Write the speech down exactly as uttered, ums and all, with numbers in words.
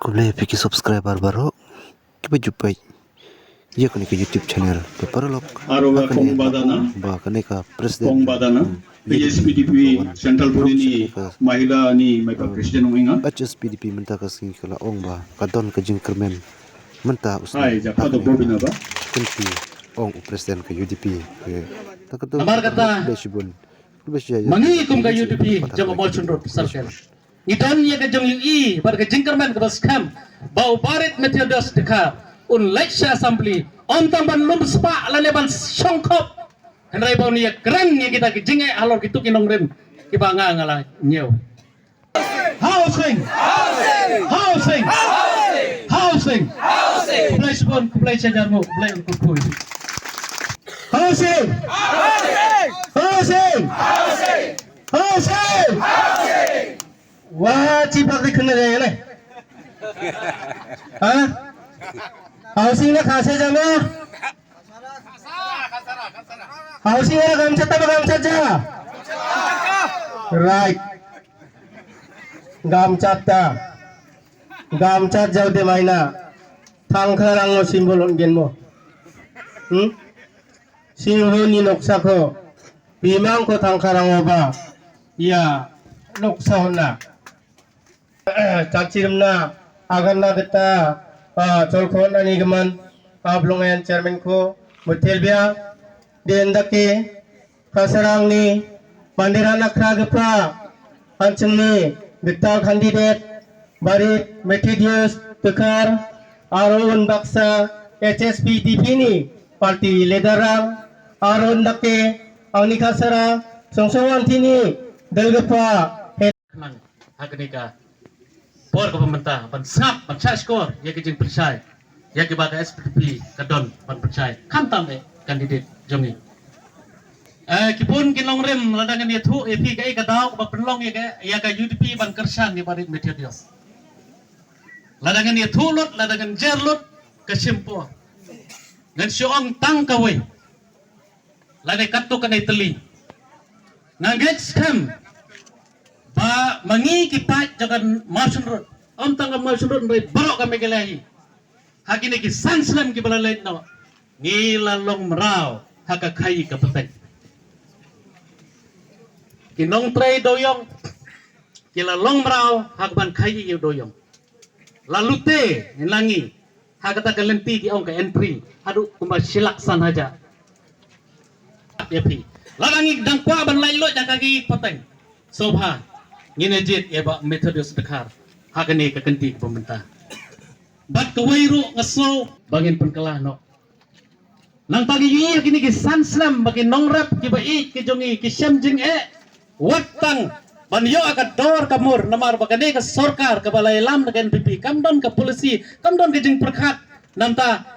Khublei phi ki subscriber baroh kiba ju peit ïa kane ka YouTube channel. Te paralok, aro ba kong badana, ba kane ka president, kong badana, P S P D P Central Body ni mahila ni mai pa president ong inga. H S P D P mynta ka sngi ka la ong ba ka don ka jingkyrmen mynta u sngi. Hai, japa do bobina ba. Kynti ong u president ka U D P. Namar kata, mangi kum ka U D P jong ka Mawshynrut Circle, ngi don ïa ka jingïohi bad ka jingkyrmen kaba skhem ba u Barit Methodius Dkhar un leit sha assembly, ym tang ban lum spah lane ban shongkhop, hynrei ba un ïakren ïa kita ki jingeh halor kitu ki nongrim kiba nga nga la ñiew. Housing! Housing! Housing! Khublei shibun, khublei shihajar nguh, khublei un kyrkhu. Housing! Housing! Housing! Wa chi bak di khun ne ne. Ha? Housing na khase jama. Housing na gamchat ta gamchat ja. Right. Gamchat ta. Gamchat ja de maina. Thangkharang ngo symbol on gen mo. Hmm? Singhoni noksa ko. Bimang ko Thangkharang oba. Ya, noksa honna. Chachirmna agan na gita, ah, cholkhon ani gaman, ah, blongen chairman ko, mutilbia, den dake, kasarang ni, mandiran akra gepa, ancheng ni, gita candidate, Barit Methodius Dkhar, aro un baksa, H S P D P ni, party leader rang, aro un dake, angni kasara, songsong antini, delgepa, Khnang ha kane ka por kaba mynta ban sngap ban shah shkor ïa ka jingpynshai ïa kiba ka S P D P ka don ban pynshai khamtam eh candidate jong ngi. Eh, ki bun ki nongrim, lada ngan ïathuh ïa phi kaei ka daw kaba pynlong ïa ka, ïa ka U D P ban kyrshan ïa Barit Methodius. Lada ngan ïathuh lut, lada ngan jer lut, ka shim por. Ngan shu ong tang kawei. Lane katto katne tylli. Nga ngeit skhem ba ma ngi ki paid jong ka Mawshynrut, ym tang ka Mawshynrut hynrei baroh ka Meghalaya hi, ha kine ki san snem kiba la leit noh, ngi la long mraw ha ka khaii ka pateng. Ki nongtrei dewïong ki la long mraw ha kaban khaii ïa u dewïong. La lute ngi la ngi ha kata ka lynti ki ong ka entry haduh kumba shi lak san hajar. Ïa phi, lada ngi dang kwah ban laitluid ha ka khaii pateng, sngewbha ngin ïa jied ïa Bah Methodius Dkhar ha kane ka kynti kaba mynta. Bad kawei ruh nga sngew ba ngin pynkylla noh. Nangta ngi ïohi ha kine ki san snem ba ki nongrep kiba ïeit ki jong ngi ki shem jingeh, wat tang ban ïoh ka dor ka mur, namar ba kane ka sorkar kaba la ïalam da ka N P P kam don ka policy, kam don ka jingpyrkhat. Nangta